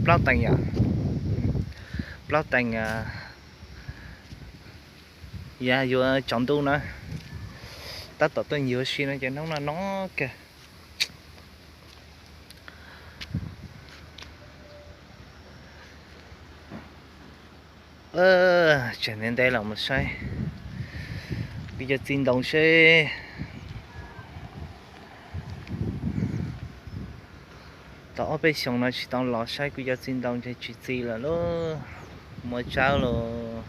Plaub teev yom, plaub teev, yav yuav tsaus ntuj na, tab tom tuaj ncuav si no ces hnub no no kawg. Tseem ntev ntev los mus saib kuv cov txiv ntoo seb. Tau ob peb xyoos no tsis tau los saib kuv cov txiv ntoo ces tsis txi lawm lauj. Muaj tsawb los,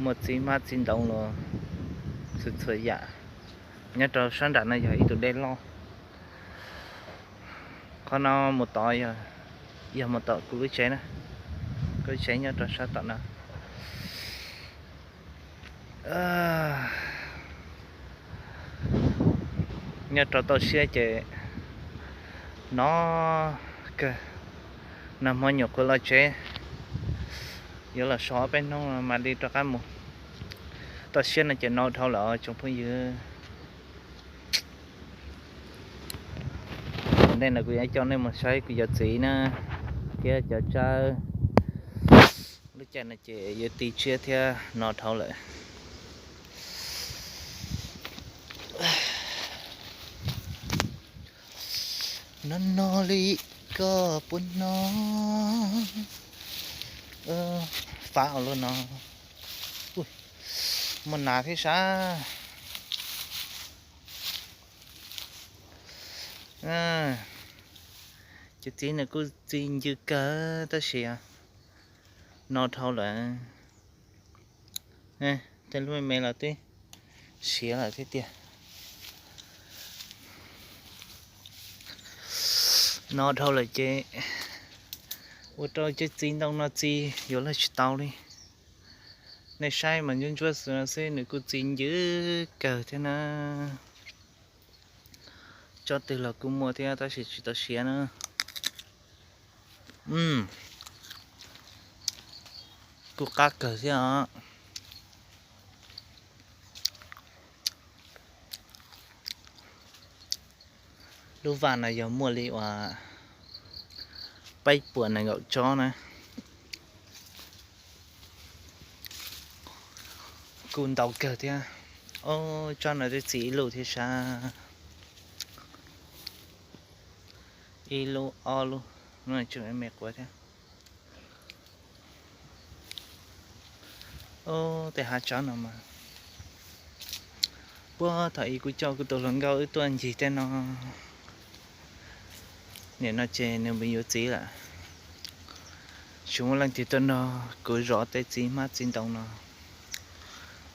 muaj txiv hmab txiv ntoo los, txhua txhua yam. Nyob rau sab nram no yog ib tug dej loj. Qhov no mus tod, yog mus tom kuv lub tsev na, kuv lub tsev nyob rau sab tom no. Nyob rau toj siab ces no kawg, nag hmo nyuam qhuav los tsev, yuav los so ob peb hnub mas li rov qab mus. Toj siab no ces no dhau lawm tsoom phooj ywg. Ntej no kuv yuav coj nej mus saib kuv cov txiv na, thiab cov tsawb. Lub caij no ces yuav ti tsiab thiab no dhau lawm. No no li koj puas no? Fab ua luaj no. Muaj nas thiab sab. Cov txiv nws kuj txi ncw kawg tab sis no dhau lawm. Tej lub me me los twb siav lawm thiab tiag. No dhau lawm ces ua rau cov txiv ntoo no txi yuav luag tsis tau li. Nej saib mas ntsuab ntsuab xwb no xwb nws kuj txi ncw kawg thiab na. Tsob twg los kuj muaj thiab tab sis tsis tau siav na. Kuj qab kawg thiab os. Lub vaj no yog muaj li uas peb puas nees nkaum tsob na. Kuj ntau kawg thiab. Ob tsob no twb txi ib lub thiab sab. Ib lub ob lub, tseem me quav thiab. Tej hav tsob no mas puag thaum ub kuv coj kuv tus hluas nkauj wb tuaj ncig tej no. Nim no ces nws mus yuav txiv lawm. Tsis muaj leej twg tuaj nrog kuv zov tej txiv hmab txiv ntoo no.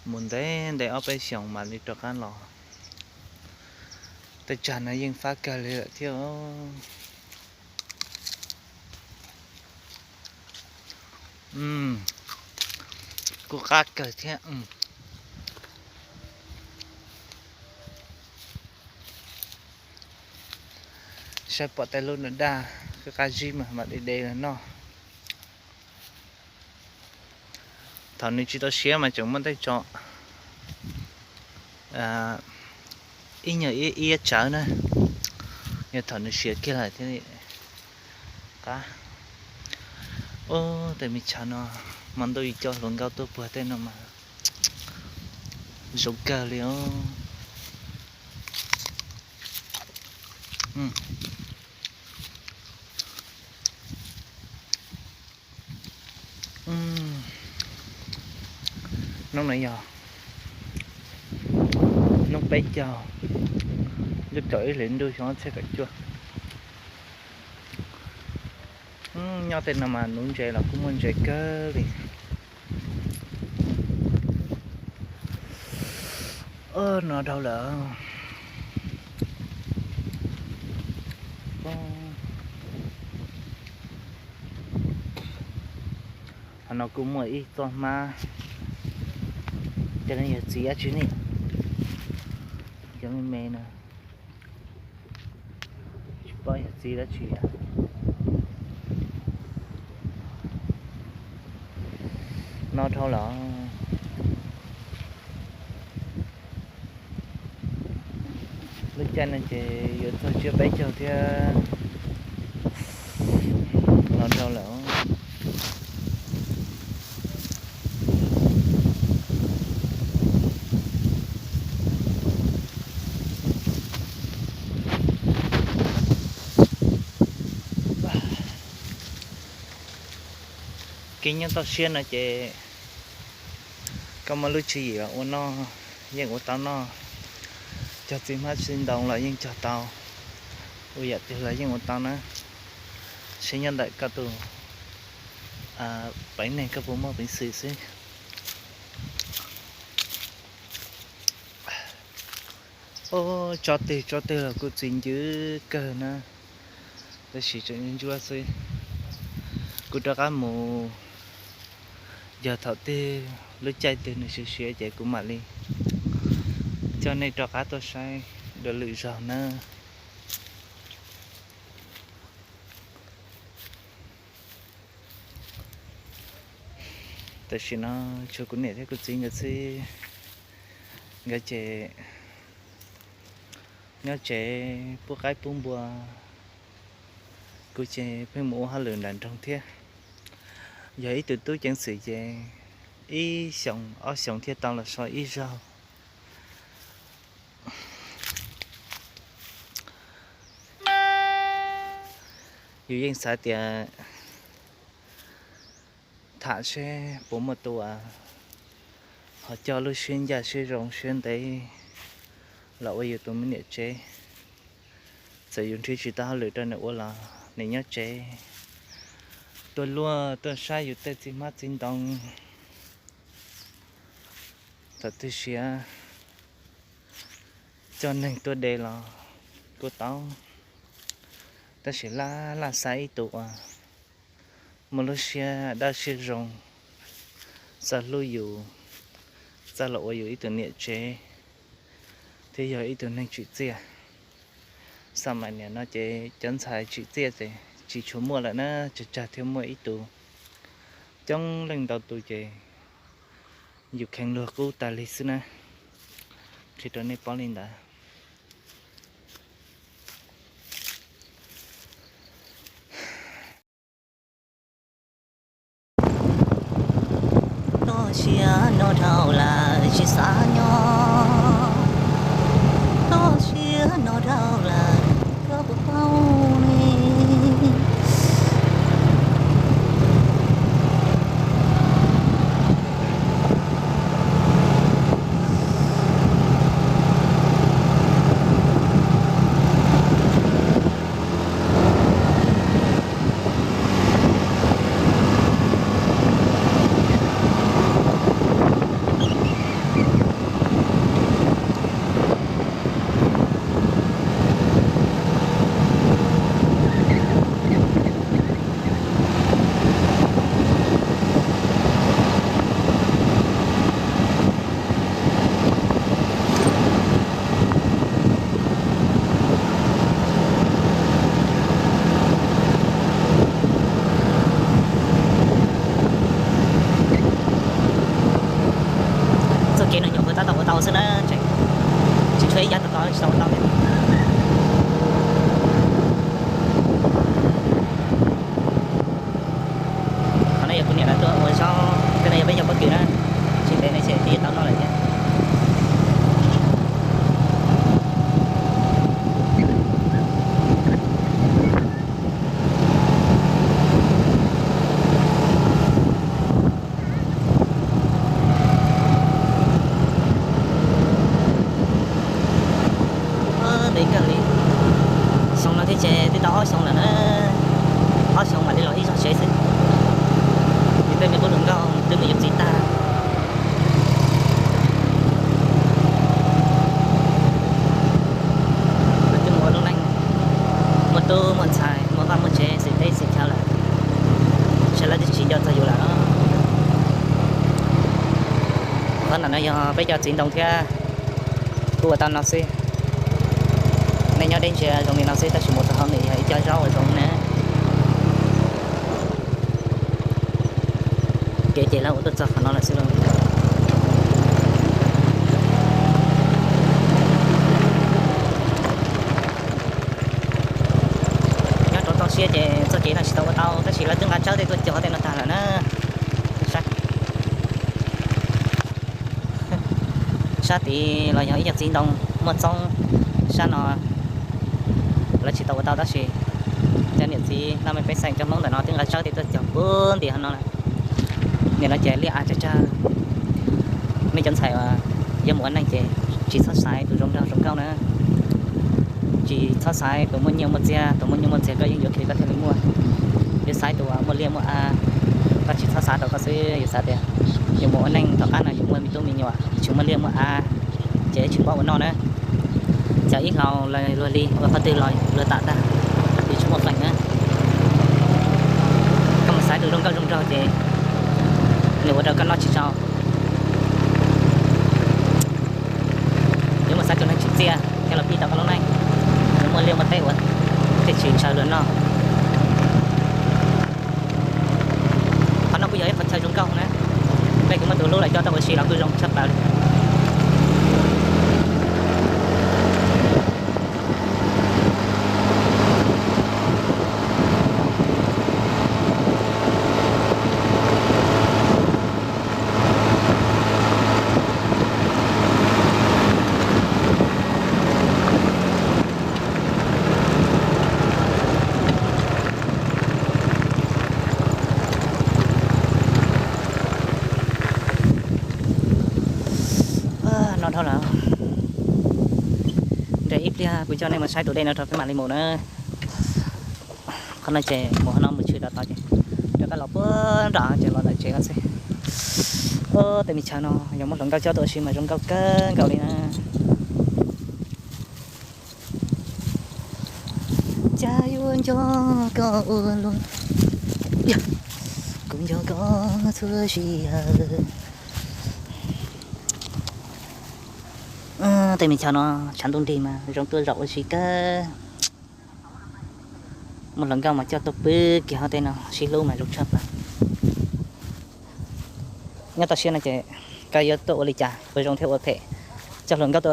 Mus ntev ntev ob peb xyoos mam li rov qab los. Tej tsag no yeej fab kawg li lawm thiab. Kuj qab kawg thiab. Saib pom tej lub no daj, qab zib mas mam de de los noj. Thaum nws tsis tau siav mas tseem muaj tej tso ib nyuag ib iab tsawv na, yog thaum nws siav kiag lawm thiaj li qab. Ub, tej me tshav no, hmo ntuj yus coj hluas nkauj tuaj puag tej no mas zoo kawg li os. Hnub no yog hnub peb caug, lub caum ib hlis ntuj xyoo ob txhiab kaum cuaj. Nyob tej no mas nuv ntses los kuj muaj ntses kawg li. No dhau lawm. Qhov no kuj muaj ib txoj hmab, cov no yog txiv dab tsi ne? Cov me me no tsis paub yog txiv dab tsi. No dhau lawm. Lub caij no ces yuav txog tsiab peb caug thiab. No ntau lawm. Kev nyob toj siab no ces koj muaj lub tswv yim los ua noj yeej ua tau noj, cog txiv hmab txiv ntoo los yeej cog tau, ua yam twg los yeej ua tau na, saib nyob ntawm koj tus peev neeg koj puas muaj peev xwm xwb. Tso twg tso twg los kuj txi ncw kawg na, tab sis tseem ntsuab xwb. Kuv rov qab mus, yog thaum twg lub caij twg nws siav siav ces kuv mam li coj nej rov qab tuaj saib dua lwm zaug na. Tam sim no tshuav kuv niam thiab kuv txiv nkawd xwb, nkawd ces nyob tsev pub qaib pub npua, kuv ces pheej mus ua hauj lwm nram nroog thiab. Yog ib tug tub ceev xwm ces ib xyoos ob xyoos thiaj tau los so ib zaug. Yus yeej xav tias tham seb puas muaj tus uas ho coj lub siab ncaj siab zoo siab ntev los ua yus tus me niam tsev. Txawm yus nrhiav tsis tau hauj lwm rau nws ua los nws nyob tsev tuaj luaj tuaj saib yus tej txiv hmab txiv ntoo. Thaum twg siav coj neeg tuaj de los kuj tau, tab sis laj laj xav ib tug uas muaj lub siab dawb siab zoo, txawj hlub yus, txawj los ua yus ib tug niam tsev, thiab yog ib tug neeg tsim txiaj. Xam mais niam no ces cov ntxhais tsim txiaj ces tsis tshua muaj lawm na, tsawg tsawg thiaj muaj ib tug. Coob leej ntau tus ces yus kheev luag qub tas li xwb na. Qhia rau nej paub li ntawd. Toj siab no dhau lawm tsis xav nyob, toj siab no dhau lawm koj puas paub ne. Txoj kev no nyuam qhuav tab tom ua tau xwb na, tseem tsis tshuav ib yav tom tod tsis tau ua tau li. Qhov no yog kuv niam lawv tuaj ua zaub, tej no yog peb cov pob kws na, tsis ntev no ces twb yuav tau noj lawm thiab. Ntev kawg li, xyoo no thiab ces twb tau ob xyoo lawm na, ob xyoo mam li los ib zaug tsev xwb. Ces tej me qub hluas nkauj twb mus yuav txiv tag, lawv twb mus ua lub neej muaj tub muaj ntxhais muaj vaj muaj tsev xwm teb xwm chaw lawm, saib lawv twb tsis nco txog yus lawm. Qhov ntawm no yog peb cov txiv ntoo thiab, kuj ua tau no xwb. Nej nyob deb ntsia zoo li no xwb tab sis mus txog hauv nws yog ib co zaub uas zoo na. Kev ces lawv ua tuaj txog qhov no lawm xwb lauj. Nyob rau toj Tiag ces txoj kev no tsis tau ua tau tab sis lawv twb nqa tsawb tej tuaj cog tej no tag lawm na. Sab tid los yog ib co txiv ntoo muaj txoob sab no, lawv tsis tau ua tau tab sis cov niam txiv laj mej pej xeem cov Hmoob ntawm no twb nqa tsawb tej tuaj cog puag ntiag no lawm. Nim no ces liaj av tsawg tsawg. Nej cov ntxhais uas yuav mus ua neej ces tsis txhob xaiv tus zoo nraug zoo nkauj na. Tsis txhob xaiv tus muaj nyiaj muaj txiag, tus muaj nyiaj muaj txiag koj yeej yuav kiag koj thiaj li muaj. Yuav xaiv tus uas muaj liaj muaj av, koj tsis txhob xav rau koj xwb, yuav xav tias yuav mus ua neej tom qab no yuav muaj me tub me nyuam tsis muaj liaj muaj av, ces tsis paub ua noj na. Cov ib hlau luag li ua qhov twg los luag tam tag, yuav tsis muaj feem na. Koj mus xaiv tus zoo nkauj zoo nraug ces nws ua rau koj noj tsis tau. Yuav mus xaiv tus neeg tsim txiaj thiab los pib tau koj lub neej, yuav muaj liaj muaj teb ua tej tsis ntshaw luag noj. Qhov no kuj yog ib qhov chaw zoo nkauj na. Peb kuv muab tus hlub los coj tuaj ua si los kuj zoo tshaj plaws li. No dhau lawm. Nres ib pliag kuv coj nej mus saib tus dej no rau peb mam li mus na. Qhov no ces mus qhov no mus tshwm rau tod ces rov qab los puag nram ces los ntawm tsev no xwb. Tej me chaw no yog muab hluas nkauj coj tuaj ua si mas zoo nkauj kawg nkaus li na. Cas yuav nco koj ua luaj, kuv nco koj txhua sij hawm. Tej me chaw no tshav ntuj nrig mas zoo tuaj zaum ua si kawg. Muaj hluas nkauj mas coj tuaj pw kiag hauv tej no sib hlub mas zoo tshaj plaws. Nyob toj siab no ces koj yuav tuaj ua li cas puas zoo thiab ua phem, coj hluas nkauj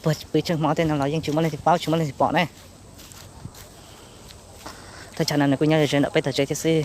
tuaj pw tsheej hmo tej no los yeej tsis muaj leej twg paub tsis muaj leej twg pom ne. Thaj chaw no nws kuj nyob ze ze ntawm peb tog tsev thiab xwb.